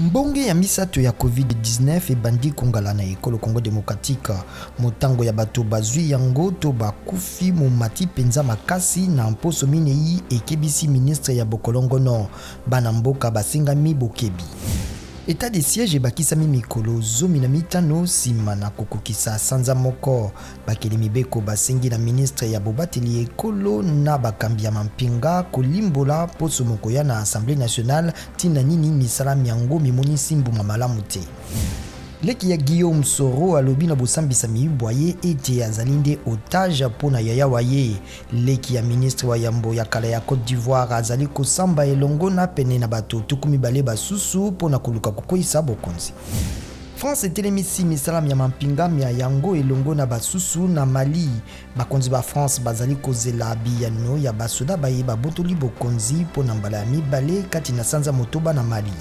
Mbonge ya misato ya COVID-19 ebandi kongala na ekolo Congo Democratique. Motango ya bato bazwi yango to bakufi momati mpenza makasi na mposo minei, ekebisi ministre ya bokolongono. Bana mboka basengami bokebi. Etat de siège ebakisami mikolo 15 nsima na kokokisa sanza moko. Bakeli mibeko basengi na ministre ya bobateli ekolo na bakambi ya mampinga kolimbola poso mokoya na Assemblée nationale ntina nini misala myango mimonisi mbuma malamu te. Leki ya Guillaume Soro alobi na bosambisami bwa ye ete azali nde otage mpo na yaya wa ye. Leki ya ministre wa yambo ya kala ya Cote d'Ivoire azali kosamba elongo na pene na bato 20 basusu mpo na koluka kokweyisa bokonzi. France etelemisi misala mya mampinga mya yango elongo na basusu na Mali. Bakonzi ba France bazali kozela biyano ya basoda baye babotoli bokonzi mpo na mbala ya mibale kati na sanza motoba na Mali.